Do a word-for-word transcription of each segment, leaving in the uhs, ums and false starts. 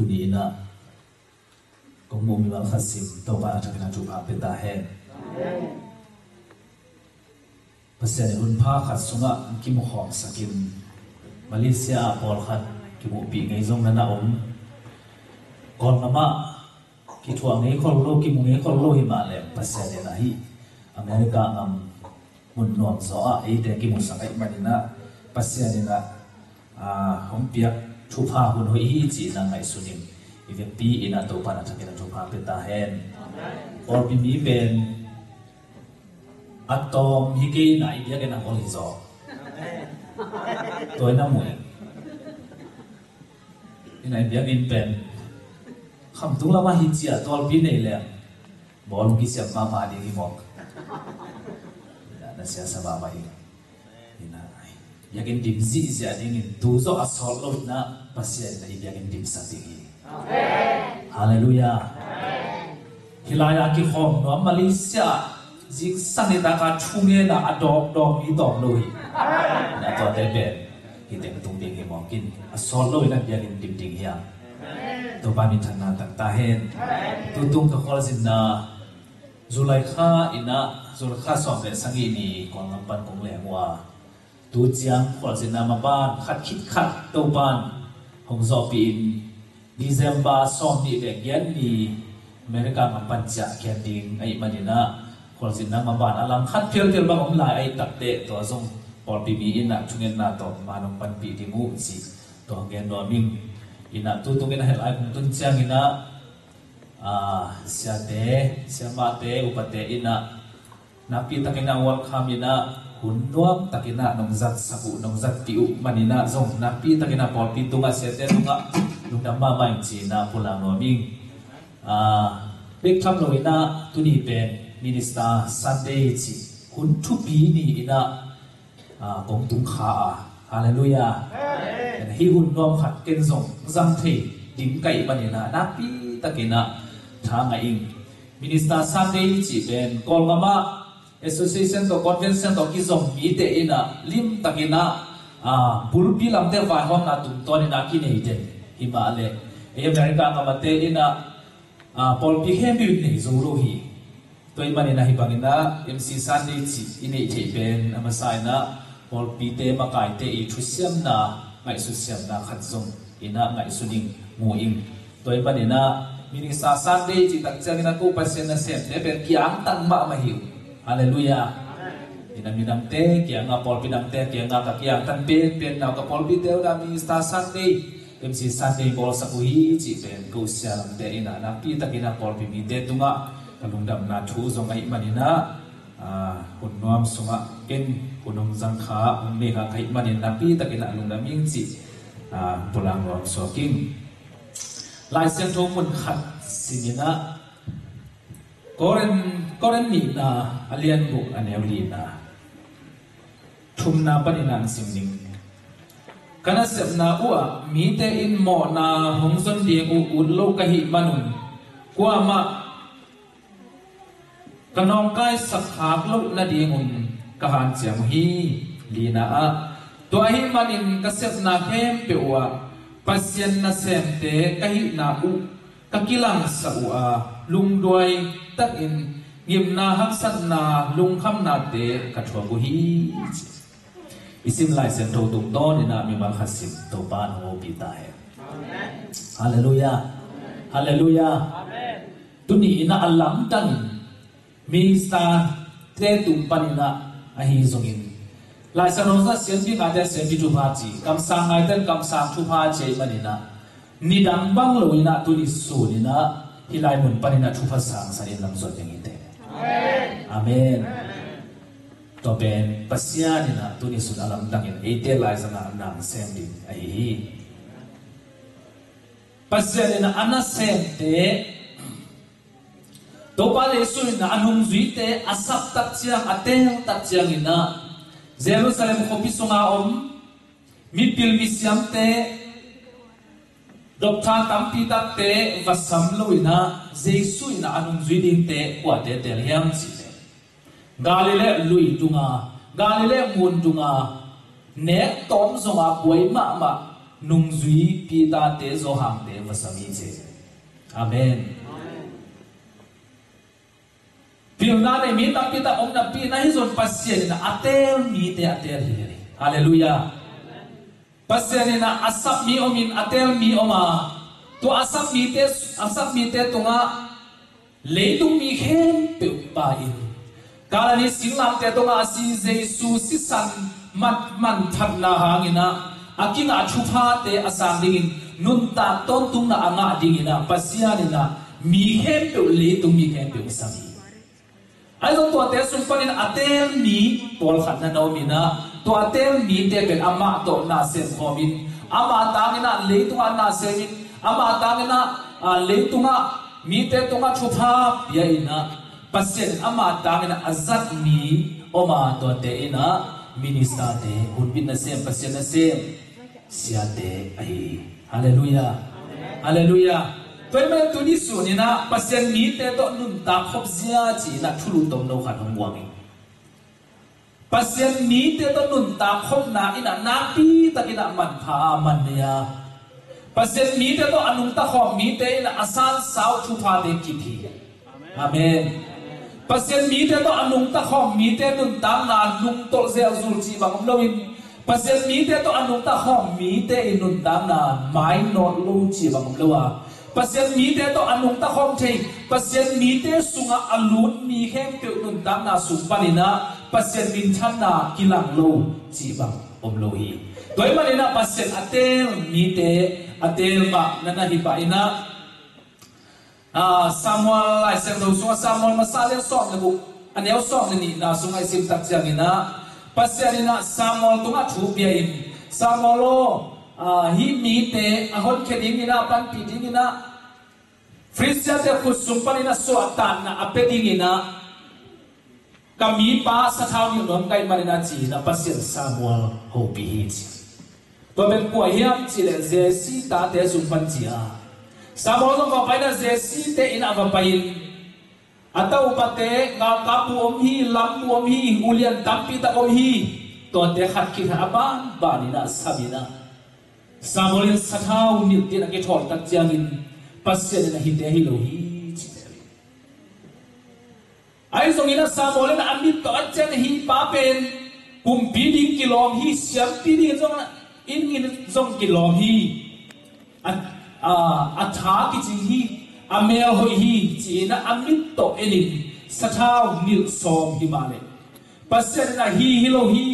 Tuni in ah kong muh mimal khat sim Topa a thakin a thupha pia ta hen. Pasian in hun pha khat sungah kimukhawmsakin Malaysia ah pawlkhat kimuhpih ngei zong na na om. Kawlgam ah kithuah ngei khol lo, kimu ngei khol lo hi mah leh Pasian in ah hih America gam mun nuam zaw ah eite kimusak ahih manin ah Pasian in ah, aa, hong piak thupha hun hoih hi ci-in ah ngaihsun in i vekpi in ah Topa in a thakin a thupha pia ta hen. Pawlpi mi pen a tawm hi kei in ah i biakinn ah hong hi zaw. Tua in ah muh in. Inn ah i biakinn pen khamtung lamah hi ciah tualpi nei leng bawlung kisiam mahmah ding hi mawk. Na siasa mahmah hi. Inn ah biakinn dim zihziah dingin tu zawh a sawt lo in ah Pasian in ah i biakinn dimsak ding hi. Halleluiah. Hih lai-ah kikhawm nuam Malaysia ah zingsang nitak a thungen a, a dawpdawp mi tawm lo hi. Na tuate pen hih teng tung ding hi mawk in a sawt lo in a biakinn dim ding hi a. Topa minthanna tang ta hen. Tutung ka khualzinna July kha in ah, July kha sawm le sagih ni Kawlgam pan kong leng uh a, tu ciang khualzinna maban khat khit khat Topa in hong zawhpih in, December sawm nih le giat ni America gam pan ciah khia ding ahih manin ah khualzinna maban a langkhat phialphial bang om lai ahih takteh tua zong pawlpi mi in ah thungetna tawh man hong panpih ding uh ci tua hong gen nuam ing. In ah tutung in ah hih lai kong tun ciangin ah, aa, siate, siamahte, upate in ah nakpi takin ah welcome in ah hun nuam takin ah nong zatsak uh, nong zatpih uh manin ah zong nakpi takin ah pawlpi tungah siate tungah lungdam mahmah ing ci-in ah pulak nuam ing. Aa, bek tham lo in ah tuni pen Minister Sunday ci hun thupi ni in ah, aa, kong tung kha a. Halleluiah. Hih hun nuam khat ken zong zang thei ding ka hih manin ah nakpi takin ah tha ngah ing. Minister Sunday cih pen Kawlgam ah association tawh convention tawh kizom mite in ah limtakin ah, aa, bulpi lamte vaihawmna tungtawn in ah kinei den hi mah leh ei America gam ah te in ah, aa, pawlpi khempeuh in nei zo lo hi. Tua ahih manin ah hih bangin ah M C Sunday cih i neih theih pen a masa in ah pawlpite makaite i thusiamna, ngaihsutsiamna khat zong in ah ngaihsun ing, mu ing. Tua ahih manin ah Minister Sunday cih tak ciangin ah ko Pasian nasemte pen kiangtan mahmah hi uh. Halleluiah. In ah midangte kiangah, pawlpi dangte kiangah ka kiangtan penpen na uh, ka pawlpite uh ah Minister Sunday, M C Sunday bawlsak uh hi cih pen ko sia lamte in ah nakpi takin ah pawlpi mite tungah ka lungdamna thu zong ahih manin ah, aa, hun nuam sungah ken hun hong zang kha, hong nei kha ka hih manin nakpi takin ah lungdam ing cih, aa, pulak nuam suak ing. Lai Siangtho mun khat sim in ah Korin, Korin nihna a lian guk a neu lina, thumna panin ah sim ning. Ka nasepna uhah mite in mawhna hong zon ding uh ut lo ka hih manun kuamah ka nawngkaisak khak loh nadingun ka hanciam uh hi. Lina ah, tua ahih manin ka sepna khempeuh uhah Pasian nasemte ka hihna uh ka kilangsak uh a, lungduai takin ngimna, haksatna, lungkhamnate ka thuak uh hi. I sim Lai Siangtho tungtawn in ah mimal khat sim Topa in hong hopih ta hen. Halleluiah. Halleluiah. Tuni in ah a lamdangin Minister te tung panin ah ahi zongin Lai Siangtho sungah siampi ngaite siampi thupha ci, kamsang ngaite kamsang thupha ci ahih manin ah nidang bang lo in ah tuni sun in ah hih lai mun panin ah thupha sangsan in lam zuat ding hi teh. Amen. Tua pen Pasian in ah tuni sun a lamdangin eite laizang ah nang sem ding ahi hi. Pasian in ah a nasemte, Topa Jesu in ah a nungzuite a sap tak ciang, a teel tak ciangin ah Jerusalem khuapi sunga om mipil misiamte, doctor tampi takte va sam lo in ah Jesu in ah a nungzui dingte kuate teel hiam cih leh Galilee lui tunga, Galilee ngun tunga, nek tawm zonga buai mahmah nungzui Peter-te, Johan-te va sam hi ci. Amen. Pilna nei mi tampi tak om napi-in ahi zong Pasian in a teel mite a teel hi. Halleluiah. Pasian in a sap mi om in a teel mi om a, tua a sap mite, a sap mite tungah leitung mi khempeuh Pa in Kalvari singlamteh tungah a si Jesu sisan man, manphatna hangin ah a kingah thuphate a sang dingin nuntak tawntungna a ngah dingin ah Pasian in ah mi khempeuh, leitung mi khempeuh a sam hi. Ahi zong tuate sung panin a teel mi pawlkhat na om in ah, tua a teel mite pen amah tawh na sem khawm in, amah tangin ah leitungah na sem in, amah tangin ah, ah, leitungah mite tungah thupha pia in ah, Pasian amah tangin ah a zat mi om a, tuate in ah minister-te, hunbit nasem, Pasian nasem siate ahi hi. Halleluiah. Halleluiah. Tua ahih manin tuni sun in ah Pasian mite tawh nuntak khop zia ci-in ah thulu tomno khat hong guang hi. Pasian mite tawh nuntak khopna in ah nakpi takin ah manpha a man nei a, Pasian mite tawh a nungta khawm mite in ah a sansau thuphate kip hi. Amen. Pasian mite tawh a nungta khawm mite nuntakna nungtolh zelzul cih bang om loin, Pasian mite tawh a nungta khawm mite in nuntakna mainawt lo cih bang om lo a, Pasian mite tawh a nungta khawm thei, Pasian mite sungah a lut mi khempeuh nuntakna sung panin ah Pasian minthanna kilang lo cih bang om lo hi. Tua ahih manin ah Pasian a teel mite a teel mah na na hi pah in ah, ah, Samuel Lai Siangtho sungah Samuel masa lian sawm le guk, a neu sawm le nihna sungah i sim tak ciangin ah, Pasian in ah Samuel tungah thu pia in, Samuel aw, ah, hih mite a honkhia dingin ah, panpih dingin ah, Filistia-te khut sung panin a suahtakna a pia dingin ah, ka mipa sathau nilh nuam ka hih manin ah ci-in ah Pasian Samuel hopih hi ci. Tua pen kua hiam cih leh Jesse tate sung pan ci a, Samuel zong va pai in ah Jesse-te inn ah va pai in, a ta upate, galkapbu om hi, lambu om hi, ulian tampi tak om hi. Tuate khat khit khat a banban in ah sam in ah, Samuel in sathau nilh dingin a kithawi tak ciangin Pasian in ah hihte hi lo hi ci. Ahi zongin ah Samuel in a mit tawh a cian hih pa pen kumpi ding kilawm hi, siampi ding zong in, in zong kilawm hi. A, a, a tha kicing hi, a mel hoih hi ci-in ah a mit tawh en in sathau nilh sawm hi mah leh, Pasian in ah hih hi lo hi,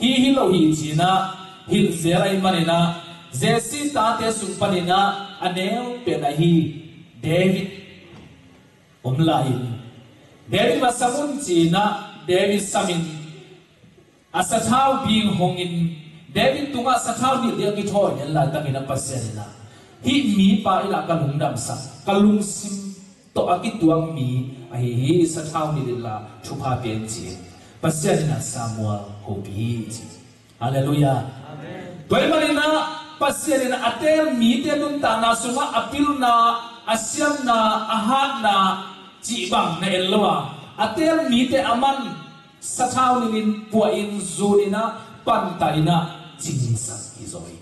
hih hi lo hi ci-in ah hilh zel ahih manin ah, Jesse tate sung panin ah a neu pen ahi David om lai in, David va sam un ci-in ah David sam in, a sathau bing hong in, David tungah sathau nilh ding a kithawi den laitakin ah Pasian in ah, hih mipa in ah ka lungdamsak, ka lungsim tawh a kituak mi ahi hi, sathau nilh inla thupha pia in ci-in Pasian in ah Samuel hopih hi ci. Halleluiah. Amen. Tua ahih manin ah Pasian in a teel mite nuntakna sungah a pilna, a siamna, a hatna cih bang na en lo a, a teel mite a man sathau nilh in, puah in, zun in ah, pantah in ah cingsak hi zaw hi.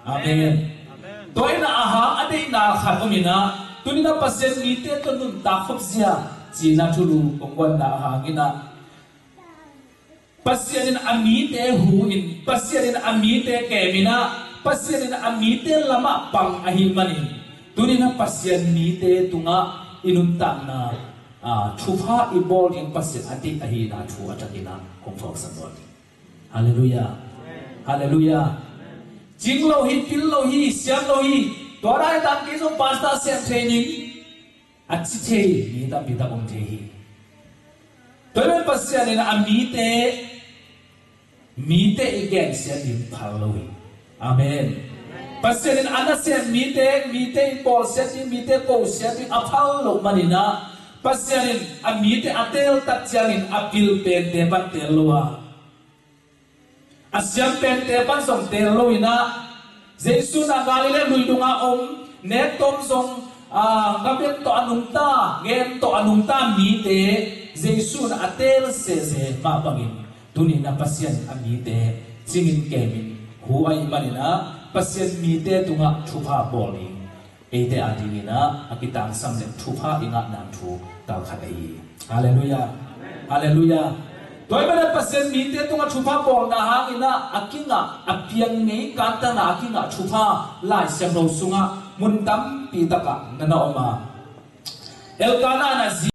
Amen. Amen. Tua in ah a hang a deihna khat om in ah, tuni in ah Pasian mite tawh nuntak khop zia ci-in ah thulu kong guanna a hang in ah, Pasian in a mite hu in, Pasian in a mite kem in ah, Pasian in a mite lamah pang ahih manin, tuni in ah Pasian mite tungah i nuntakna, ah, thupha i bawl ding Pasian a deih ahihna thu a thakin ah kong phawksak nuam hi. Halleluiah. Halleluiah. Cing lo hi, pil lo hi, siam lo hi. Tua dai tang kei zong pastor siam thei ning, a ci thei mi tampi tak om thei hi. Tua ahih manin Pasian in a mite, mite i gensiat ding phal lo hi. Amen. Pasian in a nasem mite, mite i bawlsiat ding, mite kosiat ding a phal loh manin ah, Pasian in a mite a teel tak ciangin a pil pente pan teel lo a, a siam pente pan zong teel lo in ah, Jesu in ah Galilee lui dungah om, nek tawm zong, ah, ngamen tawh a nungta, gen tawh a nungta mite Jesu in ah a teel sese mah bangin, tuni in ah Pasian a mite cingin kemin hu ahih manin ah, Pasian mite tungah thupha bawl ding eite adingin ah a kitangsam le thupha i ngah nang thu talkhat ahi hi. Halleluiah. Halleluiah. Tua ahih manin Pasian mite tungah thupha bawlna hangin ah a kingah, a piang ngei kantanna a kingah thupha Lai Siangtho sungah mun tampi takah na na om a, Elkanah in a zi